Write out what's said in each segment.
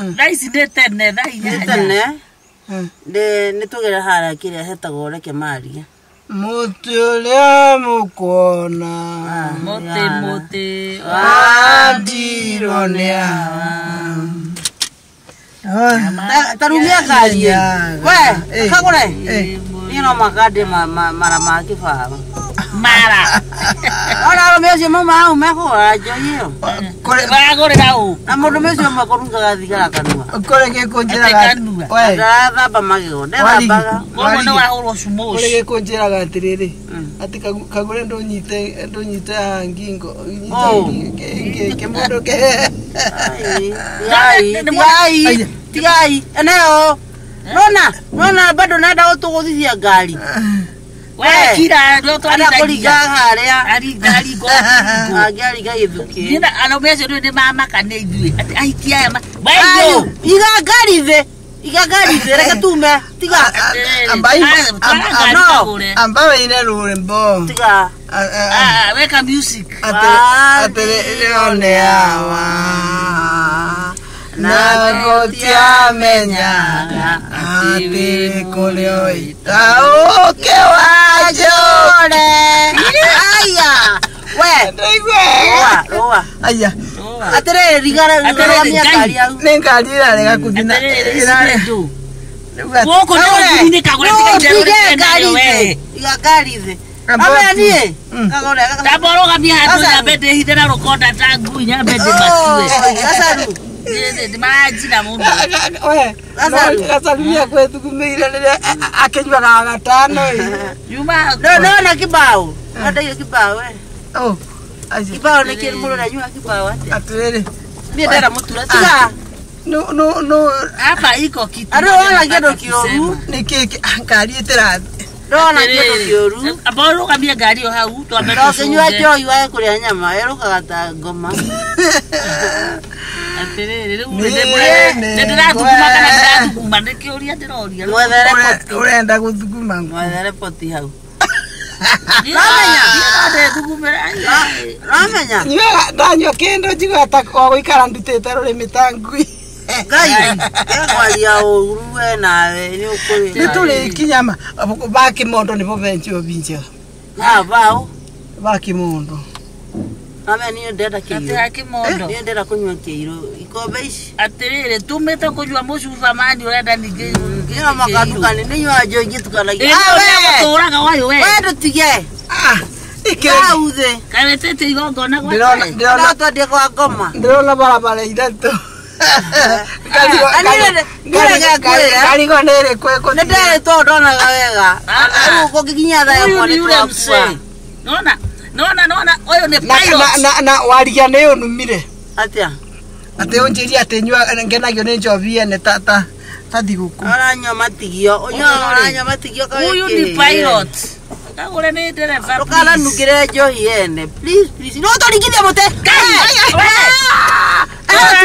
Thaa ici nĩ tene thaa inyanya. Tene. Nĩ tũgere harĩa kĩrĩa hetagwo reke maria. Mũtĩ ũrĩa mũkuona. Mũtĩ mũtĩ wandirwo nĩ awa. Tarumia ngari. We, kagũre. Niĩ no makande mara ma kĩbaũ. Mara. Ona arũme acio mauma hau mekũgũra njohi ĩyo. Maragũrĩra ũ? Na mũndũrũme ũcio ũmwe kũrungaga thigara kanua. Kũrĩ gĩkũnjĩraga. We. Ndarathamba magego, ndethambaga. Koguo nĩ wahũrwo cumoci. Kũrĩ gĩkũnjĩraga atĩrĩrĩ, atĩ kagũre ndũnyite haha ngingo, nyite kĩmũndũ kĩ. Tigai, tigai, eneo. Nona, nona bado nenda gũtũgũthithia ngari. We kira ndio twarithagia haria aringa angĩaringa gĩthukĩ. Nina arũme acio rĩu nĩ mamaka nĩ ithuĩ atĩ ahiki aya weyo iga ngari thĩ, iga ngari thĩ, reke tume, tiga. Amba wĩine rwĩmbo. Tiga. Weka music. Atĩrĩrĩ nĩ awa na gũtiamenyaga atĩ kũrĩ ũita ũkĩ wa njũre. Aya, we. Ndaigua. Rũa. Aya. Atĩrĩrĩ, rigarũgamia ngari hau. Nĩ ngari ĩrarega kũthiĩ na gũkũ nĩ ũthuri-inĩ kagũre tiga itherũ Tige ngari rĩkena thĩ. we. Iga ngari thĩ. Ambe niĩ. Kagũre. Tamba ũrũgamie handũ nyambe ndĩhithe na rũkonda ta ngui nyambe ndĩmakue. Gacaru. Maranjina mũno. Gacaru nĩ akwĩthugumĩire rĩrĩa akĩnyuaga gatano. Yuma. Nona kĩbaũ. Nondaire kĩbaũ we. Oh. Kĩbaũ nĩ kĩrĩ mũndũ aranyua kĩbaũ atĩa? Atĩrĩrĩ. Niĩ ndera mũtura. Tiga. No no no. Hapa iko kitu. Andũ ona kĩndũ kĩũru. Nĩ kĩ ngari ĩtĩrathiĩ. Ndona kĩndũ kĩũru. Amba ũrũgamie ngari ĩyo hau twambe Ndũkĩnyua njohi wage kũrĩa nyama, ĩrũkaga ta ngoma. Atĩrĩrĩ, rĩu nĩ ndĩrathuguma kana ndĩrathuguma nĩ kĩũria ndĩroria. Mwethere poti. Ũrenda gũthuguma ngũ. Mwethere poti hau. Ramenya. Ndĩthugumĩra. Ramenya. Nyuaga ndanyua kĩndũ njiguaga ta wa gũikara ndutĩte rũrĩmĩ ta ngui. Ngai, ekwaria ũru we nawe nĩ ũkũrĩ. Nĩ tũrĩkinya ba kĩmondo nĩbo benjwo njega. Ah, bao. Ba kĩmondo. Ame niĩ ndĩrenda kĩirũ. Atĩ kĩmondo. Niĩ ndĩrenda kũnyua kĩirũ. Ikombe ici. Atĩrĩrĩ, tumĩte kũnyua mũcuba mani ũrenda ningĩ. Nginya makanuka nĩ nyuaga njohi ngĩtukanagia. Ĩ ũrĩa gũtũraga wayũ we. We ndũtige. Ah, ikĩrĩ. Hau thĩ. Kaĩ wĩtĩte igongona gwa Ndĩrona No twendie kwa ngoma. Ndĩrona barabara ithatũ. Ngarigo nĩ ĩrĩkũ ĩkũthiĩ? Nĩ nderĩtwo ndonaga wega. Rĩu kũngĩkinya thaa ĩmwe nĩ twakua. Nona nona nona ũyũ nĩ pilot. Na warigia nĩ ũnumire. Atĩa? Atĩ ũnjĩrie atĩ nyua ngenagio nĩ njohi ene ta thigũkũ. Ũranyua matigio. Ũranyua matigio kaĩ Ũyũ nĩ pilot. Kagũre nĩ ndereba. Ndũkananungĩre njohi ene. Please please. No tũringithie mũtĩ.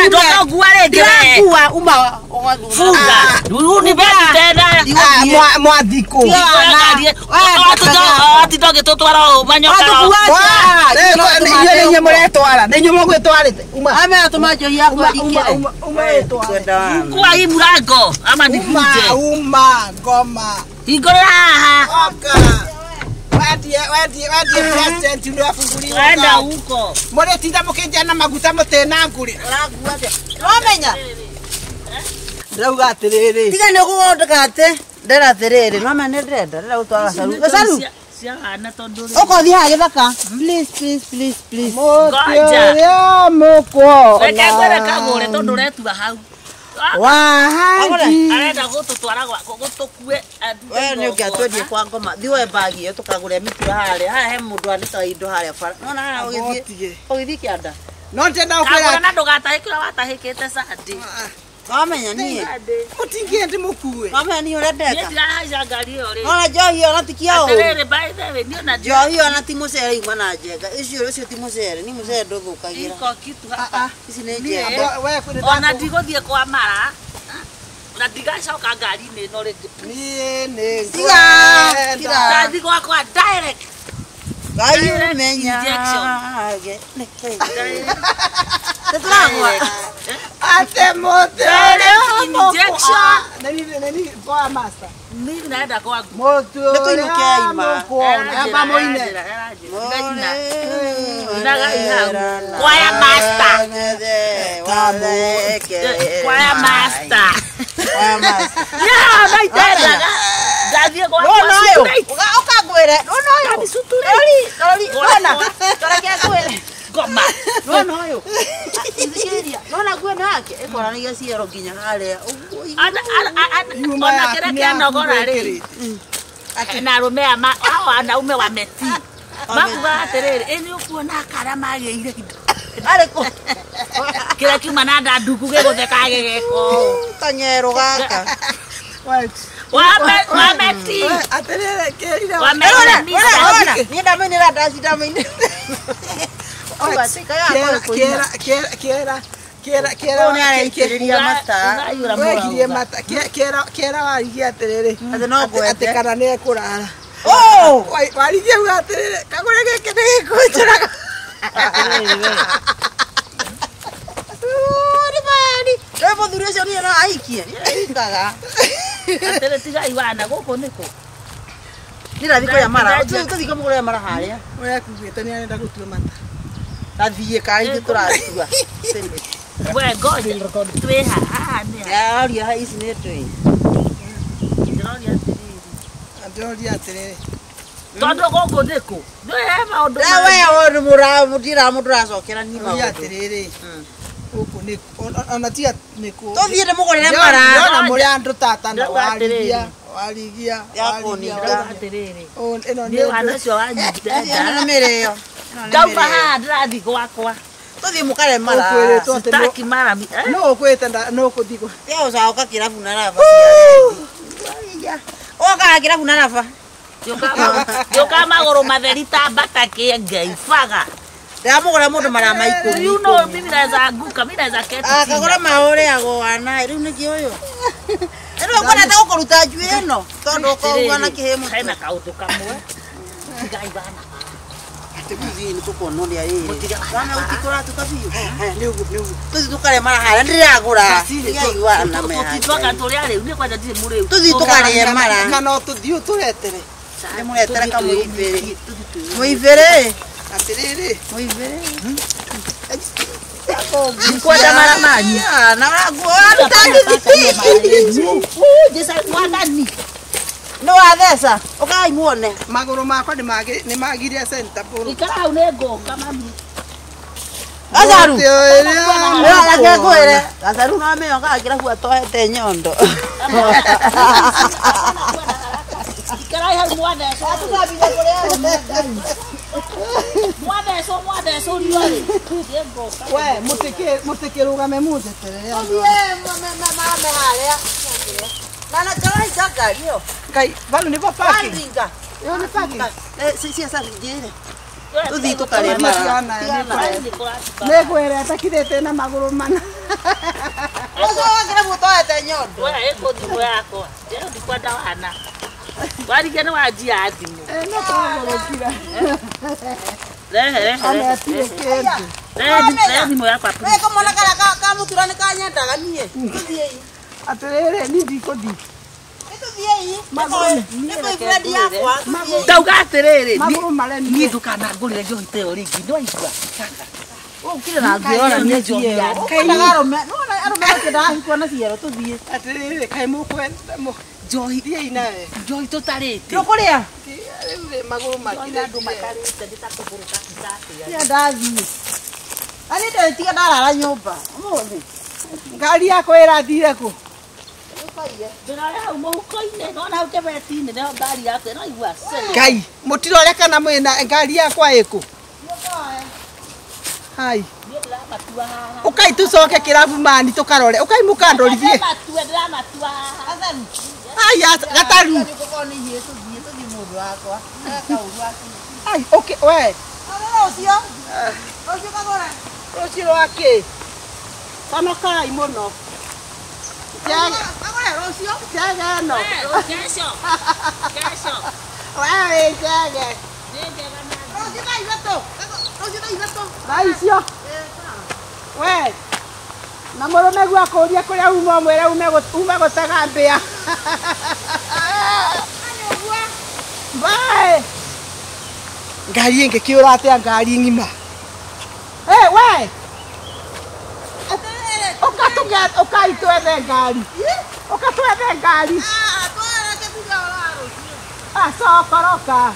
Ndũkangua rĩngĩ we. Ndĩrakua uma ũgathura. Funga. Rĩu nĩ bendi tena. Mwathikũ. Watinda ũgĩtũtwara ũũ manyoka. Inyuĩ nĩ inyuĩ mũretwara. Nĩ inyuĩ mũgwĩtwarĩte. Uma. Ame atũma njohi yakwa rikĩre. Uma wĩtware. Fungua hii mlango ama nikuje. Uma ngoma. Hingũrĩra haha. Oka. Wendie president nĩ afunguliwa. Wenda huko. Mũrĩtinda mũkĩnjana maguta mũtĩ na ngũrĩ. Ũrakua atĩa? Wamenya? Ndĩrauga atĩrĩrĩ. Tiga nĩ ũkũgondeka atĩ. Ndĩra atĩrĩrĩ, mama nĩ ndĩrenda, ndĩrenda gũtwara gacaru. Gacaru. Ciahana tondũ rĩ. Ũka ũthiĩ haha gĩthaka. Please please please please. Mũtĩ ũrĩa mũkuona. Reke ngwĩre kagũre tondũ ũretua hau. Wahanji. Arenda gũtũtwara gũtũkue. We nĩ ũngĩatwendie kwa ngoma. Thiĩ woe mbagi ĩyo tũkagũre mĩtura harĩa. Haha he mũndũ anĩkaga indo harĩa bara. Nona haha ũgĩthiĩ. Ũgĩthiĩ kĩanda. No ndĩrenda gũkwĩra. Kagũra na ndũgatahĩke ũrĩa watahĩkĩte Sunday. Wamenya niĩ. Mũtingĩendi mũkue. Wamenya niĩ ũrĩa ndeka. Niĩ ndirahaica ngari ĩyo rĩ. Nona njohi ona ti kĩa ũru. Atĩrĩrĩ, by the way, niĩ ona njohi ona ti mũcere ima na njenga. Ũcio ti mũcere, ni mũcere ndũthũkagĩra. Iko kitu hapa. Ici nĩ njenga. Ona ndigũthiĩ kwa mara. Na ndigacoka ngari-inĩ ĩno rĩngĩ. Niĩ nĩ Tiga. Tiga. Ndathiĩ gwakwa direct. Ngai ũmenyage. Nĩ tũragwa. Ate mũtĩ ũrĩa Injection. Nani kwa master. Mimi naenda kwangu. Mũtĩ ũrĩa mũkuona. Amba mũine. Kwaya master. Kwaya master. Yeah, naitenda. Ndathie kwa Ũkangwĩre. Nona ũyũ. Rori, nona. Toreke ngwĩre. Ngoma. Nona ũyũ. Ithikĩrĩria. Nona nguo ĩno yake ĩkwaranagia ciero nginya harĩa. Ũguo. Ona kĩrĩa kĩanogora rĩ. Na arũme hao wanaume wameti. Makuga atĩrĩrĩ, ĩ nĩ ũkuona akara magĩire indo. Arĩ kũ? Kĩrĩa kiuma na nda nduku gĩgũtheka gĩgeko. Kanyero gaka. Wameti. Atĩrĩrĩ kĩrire. Wameti. Niĩ ndamainĩra ndaci ndamainĩra. Kĩera nĩareitĩrĩria mata. Wekirie mata. Kĩera warigie atĩrĩrĩ. Atĩ kana nĩ ekũrara. Warigie uga atĩrĩrĩ, kagũre gĩkĩ nĩ gĩkũnjũraga. Rĩu mũthuri ũcio niĩ no ahikie. Niĩ ahikaga. Atĩrĩ tigai wana gũkũ nĩkũ? Niĩ ndathiĩ kũrĩa mara. Tũthiĩ kũmũgũrĩra mara harĩa. Ũrĩa akugĩte nĩ arenda gũtua mata. Tathiĩ kana ithuĩ tũratua. We ngoja. Twĩ haha nĩ. Aria ici nĩ twĩ. Ndĩroria atĩrĩrĩ. Ndĩroria atĩrĩrĩ. Tondũ gũkũ nĩkũ? Nĩ he maũndũ. We ũndũ mũndira mũndũ ũracokera niĩ maũndũ. Ndĩroria atĩrĩrĩ. Gũkũ nĩkũ? Ona tiga nĩkũ. Tũthiĩ ndĩmũgũrĩre mara. Ndĩrona mũrĩ andũ tata na warigia. Warigia. Atĩrĩrĩ. Ĩno nĩ wana ũcio wanyita. Ĩno nĩ mĩrĩo. Ndauma haha ndĩrathiĩ gwakwa. Tũthiĩ mũkare mara. Sitaki mara. No ũkwĩte no ũkũthiĩ kwa. Tiga gũcoka kĩrabu na raba. Ũkaga kĩrabu na raba. Gĩũka magũrũ matheri ta mbata kĩengei baga. Ndĩramũgũra mũndũ mara ma ikũmi. You know mimi naweza anguka, mimi naweza keti. Akagũra maũrĩagwo wana rĩu nĩkĩ ũyũ. Rĩu ũkwenda gũkũruta njuĩrĩ ĩno tondũ ũkoragwo na kĩhĩ mũtwe. Hena kaũndũ kamwe. Tigai bana. Tũthiĩ nĩ tũkuona ũrĩa ĩrĩ. Wana gũtikũratuka biũ. Nĩ ũguo nĩ ũguo. Tũthiĩ tũkarĩe mara harĩa ndĩragũra. Tigai wana me. Tũtitwaka tũrĩa rĩu niĩ kwanja ndirĩ mũrĩu. Tũthiĩ tũkarĩe mara. Kana tũthiĩ ũtũretere. Ndĩmũretere kamũibĩrĩ. Mũibĩrĩ. Atĩrĩrĩ. Mũibĩrĩ. Kwenda mara manyu. Na ũraruta ngiri. Mwathani. Nĩ watheca. Ũkai muone. Magũrũ makwa nĩ magire center pole. Ikara hau nĩ ngũka mami. Gacaru. Reke ngwĩre. Gacaru no amenye okaga kĩrabu atohete nyondo. Ikara hau mwatheca. Mwathecwo mwathecwo riũa-rĩ. We mũtikĩrũgame mũnjeterere andũ. Mame harĩa. Nana njarahinga ngari ĩyo. Ngai, vau nĩvo parking. Waringa. Ĩyo nĩ parking. Cia njĩre. Tũthiĩ tũkarĩe mara. Nĩngwĩra atakirĩte na magũrũ mana. Ũcio wa kĩrabu ũtohete nyondo. We ĩkũ thimũ yakwa. Rĩu ndikwenda wana. Warige nĩ wanjia thimũ. No tũgũrũkira. Rehe rehe. Ona atirĩ kĩndũ. Rehe thimũ yakwa. We kamwana karĩa ka mũtura nĩ kanyendaga niĩ. Tũthiĩi. Atĩrĩrĩ niĩ ndikũthiĩ. Nĩtũthiĩi. Nĩ boyfriend yakwa. Ndauga atĩrĩrĩ. Magũrũ maremire. Niĩ ndũkanangũrĩre njohi ta ĩyo rĩngĩ. Nĩ waigua? Ũkire na ngĩona nĩ njohi ya. Ũkwendaga arũme. Nĩwona arũme makĩendaga ahikwo na ciero tũthiĩ. Atĩrĩrĩ kaĩ mũkwenda njohi thiĩi nawe. Njohi tũtarĩte. Ndũkũrĩa? Rĩu rĩ magũrũ makirĩtie. Andũ matarĩte nĩ ta kũgũrũka atĩa. Tiga ndathiĩ. Arĩ ndetiga ndarara nyũmba. Ũmũthĩ. Ngari yakwa ĩrathire kũ? Ndĩroya hau mũhuko-inĩ, nona hau kĩbeti-inĩ nĩho ngari yakwa ĩraigua. Ngai, mũtirore kana mwĩna ngari yakwa ĩkũ? Hai. Niĩ ndĩramatua haha. Ũkai tũcoke kĩrabu mani tũkarore. Ũkai mũkandorithie. Ndĩramatua, ndĩramatua haha. Ai, gataru. Ai, okay, we. Rũciũ. Rũciũ kagũre. Rũciũ rwa kĩ? Conokai mũno. Kagũre rũciũ. Njega ĩno. Kesho. Kesho. We wĩ njege. Nĩ njega na. Rũciũ thaa ithatũ. Rũciũ thaa ithatũ. Thaa icio. We. Na mũrũme guo akũrie kũrĩa uma ũmwĩre ume gũtega mbĩa. Bye. Ngari ĩngĩkĩũra atĩa ngari ng'ima? Hey, we! Ũka tũge ũkai twethe ngari. Ũka twethe ngari. Cokoroka.